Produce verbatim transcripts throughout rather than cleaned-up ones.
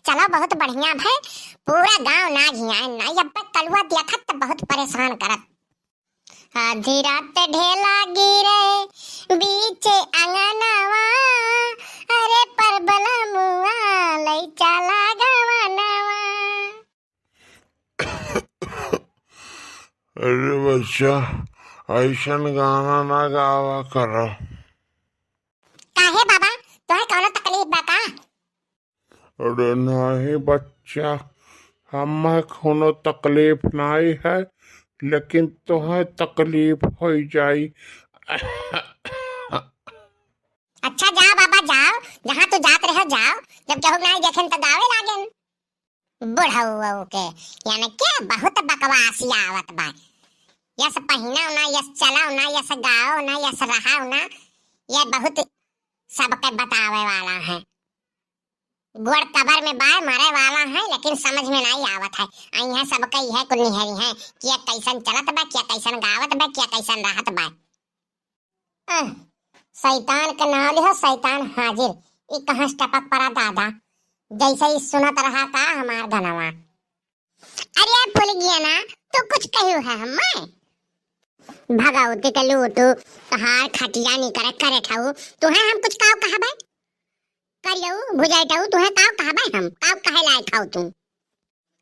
चलो बहुत बढ़िया भय, पूरा गाँव ना घियाए ना, अब कलुआ देखत त बहुत परेशान करत। आधी रात ढेला गिरे बीचे अंगनवा, अरे परबला मुआ लई चला गवनवा। अरे बच्चा, ऐसन गाना ना गावा करो। काहे बाबा, तोहे कौनो तकलीफ बा का? अरे नहीं बच्चा, हमें कोनो तकलीफ नहीं है, लेकिन तोहे तकलीफ हो जाई। अच्छा जाओ बाबा जाओ, जहाँ तू जात रहे जाओ, जब केहू नहीं देखेन तो गावे लागेन। बुढ़ऊ के, यानी के बहुत बकवासिया आवत बा। यस पहिना ना, यस चला ना, यस गाओ ना, यस रहा ना, ये बहुत सबके बतावे वाला है। गोड़ कबर में बाय मरे वाला है, लेकिन समझ में नहीं आवत है। अइहें सबके इहे कुल निहरी है कि ये कैसन चलत बा, क्या कैसन गावत बा, क्या कैसन रहत बा। अह, शैतान के नाव लिहो, शैतान हाजिर। ई कहाँ से टपक पड़ा दादा, जैसे ही सुनत रहा का हमार गनवा। अरे फुलगियाना, तू कुछ कहियो है हमें? भगवती के लूटू, तोहार खटिया नहीं करे, करे ठाऊ, तुहे हम कुछ काव कहबे? करियऊ, भुजाइटऊ, तुहे काव कहबे हम? काव कहे लायक हऊ तू?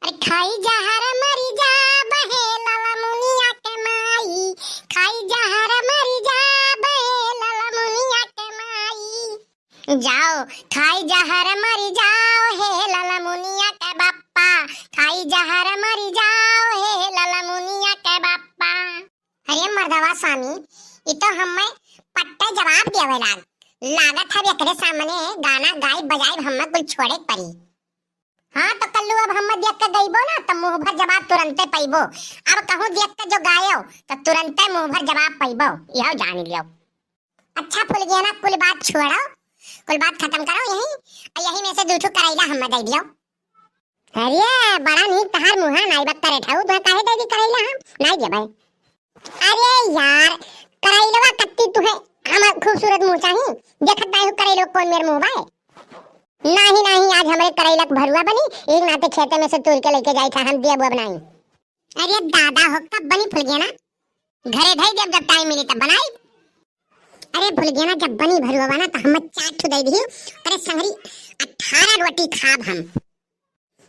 अरे खाई जहर मरी जा बहे ललमुनिया के माई, खाई जहर मरी जा बहे ललमुनिया के माई। जाओ, खाई जहर मरी जाओ हे ललमुनिया के बप्पा, खाई जहर मरी जाओ हे ललमुनिया के बप्पा। अरे मर्दवा स्वामी, ई तो हमें पट्टे जवाब देवे लाग, लागत है एकरे सामने गाना गाइब बजाइब हमें कुल छोड़े के पड़ी। हाँ तो कल्लू, अब हमें देख के गइबो ना तो मुँह भर जवाब तुरंते पइबो। अब कहूँ देख के जो गायो तो तुरंते मुँह भर जवाब पइबो, यह जान लियो। अच्छा फुलगेना, कुल बात छोड़ो, कुल बात खत्म करो यहीं, और यहीं में से दू ठो करैला हमें दे दियो। अरे बड़ा नीक तहार मुँहा, नाई बक करे ठाऊ, तुहे काहे दे दी करैला हम? नाई देबे। अरे यार, करैलवा कत्ती तुहे हमार खूबसूरत मुँह चाही, देखत बाई हो करैलवा कौन मेर मुँह बाय। नाही नाही, आज हमरे करैला के भरुआ बनी, एक नाते खेते में से तोड़ के लेके जाई था, हम देब अब नाई। अरे दादा हो, कब बनी फुलगेना? घरे धई देब, जब टाइम मिली तब बनाई। अरे फुलगेना, जब बनी भरुआ ना तो हम चार ठो दे दी। अरे संगरी, अठारह रोटी खाब हम।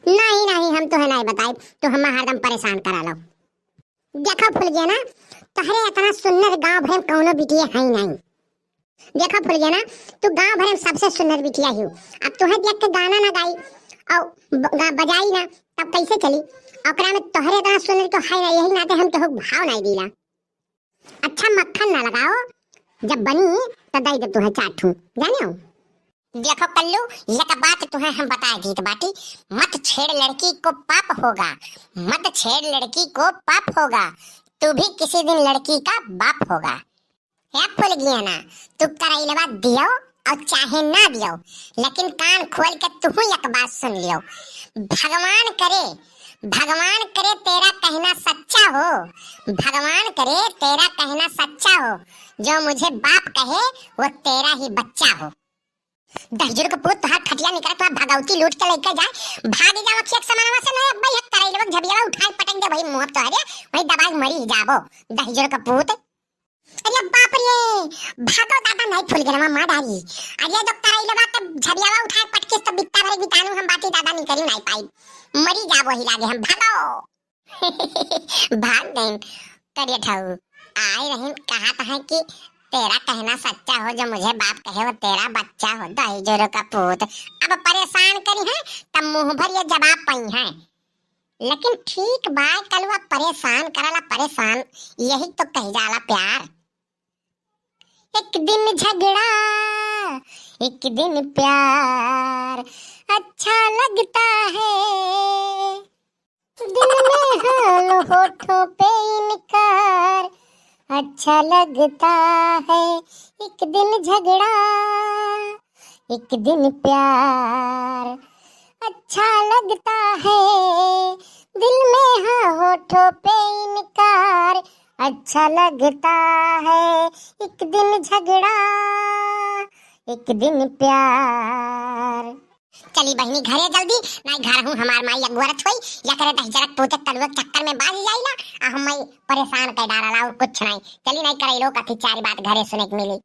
नहीं नहीं, हम तोहे नहीं बताइब, तू हमें हरदम परेशान करा लो। देखो फुलगेना, तोहरे इतना सुंदर गांव भर में कौनो बिटिया है नहीं। देखो फुलगेना, तू गांव भर में सबसे सुंदर बिटिया ही। अब तुहे देख के गाना ना गाई और ब-, गा-, बजाई ना, तब कैसे चली? ओकरा में तोहरे इतना सुंदर तो है ना, यही नाते हम केहू भाव नहीं दीला। अच्छा मक्खन ना लगाओ, जब बनी तो दे दे तुहे चार ठू, जाने हो? देखो कल्लू, एक बात तुहे हम बता देत बाटी, मत छेड़ लड़की को पाप होगा, मत छेड़ लड़की को पाप होगा, तू भी किसी दिन लड़की का बाप होगा। हे फुलगेना, तू करैलवा दियो और चाहे ना दियो, लेकिन कान खोल के तुहू एक बात सुन लियो। भगवान करे, भगवान करे तेरा कहना सच्चा हो, भगवान करे तेरा कहना सच्चा हो, जो मुझे बाप कहे वो तेरा ही बच्चा हो। दहिजर के पूत, तोहार खटिया निकरा, तोहार भगवती लूट के लेके जाए, भाग जाओ अखिया के समानवा से, नहीं अब भाई करैलवा झबियावा उठाए पटक दे भाई मुँह तोहरे, वही दबाई मरी जाबो दहिजर के पूत। अरे बाप रे, भागो दादा, नहीं फुलगेनवा मार डारी। अरे तो करैलवा तो झबियावा उठाए पटकिस तो बित्ता भर बितानू हम बाटी दादा निकरी नहीं पाई, मरी जाबो ही लागे हम, भागो। भाग गइन करिया ठाऊ, आए रहिन, कहा तो है कि तेरा कहना सच्चा हो, जो मुझे बाप कहे वो तेरा बच्चा हो, दहिजर का पूत। अब परेशान करी है तब मुँह भर ये जवाब पई है। लेकिन ठीक बाय कलुआ, परेशान करला परेशान, यही तो कही जाला प्यार। एक दिन झगड़ा, एक दिन प्यार, अच्छा लगता है। दिल में हाँ, होठों पे इनकार, अच्छा लगता है। एक दिन झगड़ा, एक दिन प्यार, अच्छा लगता है। दिल में हाँ, होठों पे इनकार, अच्छा लगता है। एक दिन झगड़ा, एक दिन प्यार। चली बहिनी घरे जल्दी, नाहीं घर हूँ हमार माई अगुअरत होई, या करे दहिजरक पूते तलुए के चक्कर में बाज जाइला, आ हम माई परेशान कर डारला और कुछ नाहीं। चली नाहीं करे लोग अथी चार बात घरे सुने के मिली।